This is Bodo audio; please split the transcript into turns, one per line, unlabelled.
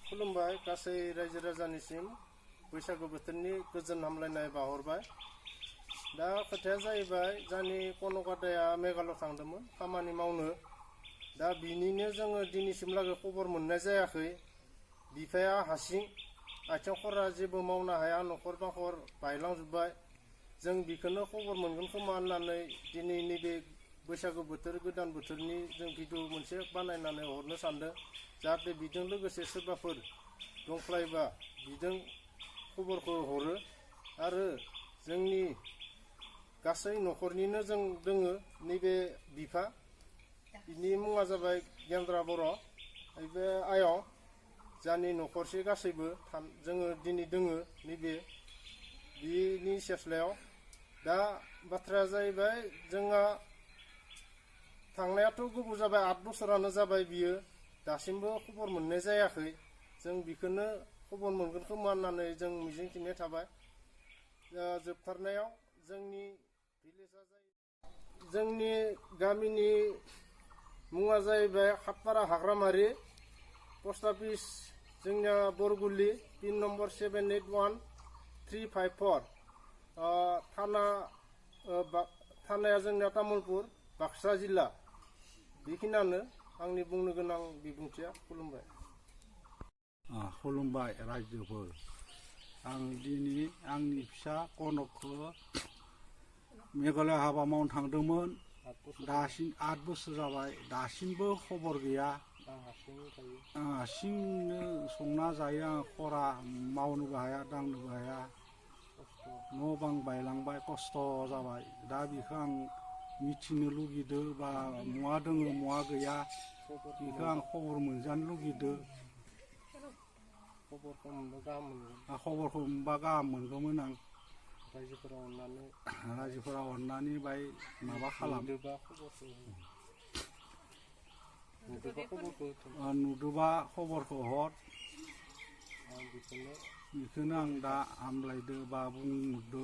खुलुमबाय गासै रायजो राजानिसिम बैसागु बोथोरनि गोजोन हामलायनाय बाहरबाय। दा खोथाया जाहैबाय जोंनि कनकदाया मेघालय थांदोंमोन खामानि मावनो। दा बिनिनो जोङो दिनैसिमलागै खबर मोननाय जायाखै। बिफाया हासिं आथिं खरा जेबो मावनो हाया, न'खर बाखर बायलांजोब्बाय। जों बिखौनो खबर मोनगोन खोमा होननानै दिनै नैबे बैसागु बोथोर गोदान बोथोरनि जों भिडिअ मोनसे बानायनानै हरनो सानदों। जाहाथे बिजों लोगोसे सोरबाफोर दंफ्लायबा बिजों खबरखौ हरो। आरो जोंनि गासै न'खरनिनो जों दोङो नैबे बिफा, बिनि मुङा जाबाय गेन्द्रा बर', बे आयं जानि न'खरसे गासैबो जोङो दिनै दोङो नैबे बिनि सेस्लायाव। दा बाथ्राया जाहैबाय जोंहा थांनायाथ' गोबाव जाबाय, 8 बोसोरानो जाबाय बियो, दासिमबो खबर मोननाय जायाखै। जों बिखौनो खबर मोनगोन खोमा होननानै जों मिजिंथिनाय थाबाय। जोबथारनायाव जोंनि गामिनि मुङा जाहैबाय खातपारा हाग्रामारि, पस्ट अफिस जोंनिया बरगुलि, पिन नम्बर 781354, थानाया जोंनिया तामुलपुर, बाक्सा जिल्ला। बेखिनियानो आंनि बुंनो गोनां बिबुंथिया। खुलुमबाय।
खुलुमबाय रायजोफोर। आं दिनै आंनि फिसा कनकखौ मेघालय हाबा मावनो थांदोंमोन। दासिम 8 बोसोर जाबाय, दासिमबो खबर गैया। आं हारसिंनो संना जायो, आं खरा मावनोबो हाया दांनोबो हाया, न' बां बायलांबाय, खस्थ' जाबाय। दा बेखौ आं मिथिनो लुगैदो बा महा दोङो महा गैया बेखौ आं खबर मोनजानो लुगैदो। खबरखौ मोनबा गाहाम मोनगौमोन आं। रायजोफोरा अननानै बाय माबा खालाम, नुदोबा खबरखौ हर। बेखौनो आं दा हामलायदो बा बुंहरदो।